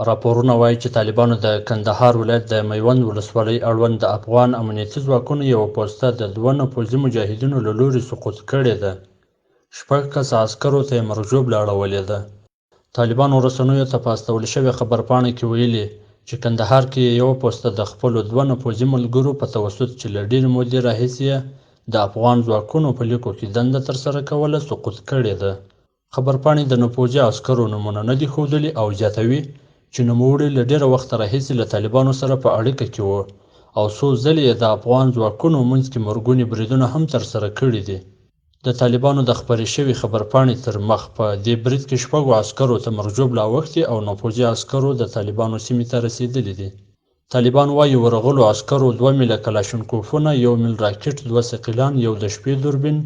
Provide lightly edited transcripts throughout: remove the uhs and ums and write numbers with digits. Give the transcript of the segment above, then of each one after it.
راپورونه وايي چې طالبانو د کندهار ولایت د میوند ولسوالۍ اړوند د افغان امنیتي ځواکونو یوه پوسته د دوه نفوذي مجاهدینو له لوري سقوط کړې ده. شپږ کسه عسکرو ته یې مرګ ژوبله اړولې ده. طالبانو رسنیو ته په استول شوې خبرپاڼه کې ویلي چې کندهار کې یې یوه پوسته د خپلو دوه نفوذي ملګرو په توسط چې له ډېرې مودې راهیسې یې د افغان ځواکونو په لیکو کې دنده ترسره کوله، سقوط کړې ده. خبرپاڼې د نفوذي عسکرو نومونه نه دي ښودلي او زیاتوي چې نوموړي له ډېره وخته راهیسې له طالبانو سره په اړیکه کې وو او څو ځلې یې د افغان ځواکونو منځ کې مرګوني بریدونه هم ترسره کړي دي. د طالبانو د خپرې شوې خبرپاڼې تر مخ په دې برید کې شپږو عسکرو ته مرګ ژوبله اوښتې او نفوذي عسکرو د طالبانو سیمې ته رسېدلي دي. طالبان وايي ورغلو عسکرو دوه میله کلاشینکوفونه، یو میل راکټ، دوه ثقیلان، یو د شپې دوربین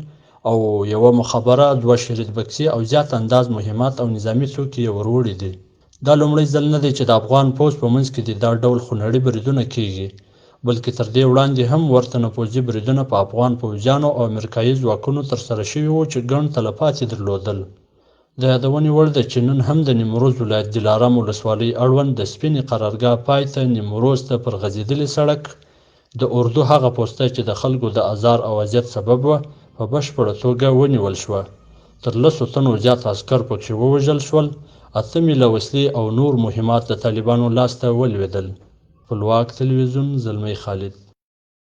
او یوه مخابره، دوه شرید بکسې او زیات انداز مهمات او نظامي توکي یې وروړي دي. دا لومړی ځل نه دی چې د افغان پوځ په منځ کې دې دا ډول خونړي بریدونه کېږي، بلکې تر دې وړاندې هم ورته نفوذي بریدونه په افغان پوځیانو او امریکايي ځواکونو ترسره شوي وو چې ګڼ تلفات یې درلودل. د یادونې وړ ده چې نن هم د نیمروز ولایت دلارام ولسوالۍ اړوند د سپینې قرارګاه پای ته نیمروز ته پر غځېدلي سړک د اردو هغه پوسته چې د خلکو د ازار او اذیت سبب وه په بشپړه توګه ونیول شوه، تر لسو تنو زیات عسکر پکښې ووژل شول، اته میله وسلې او نور مهمات د طالبانو لاس ته ولوېدل. خپلواک تلویزیون، زلمی خالد.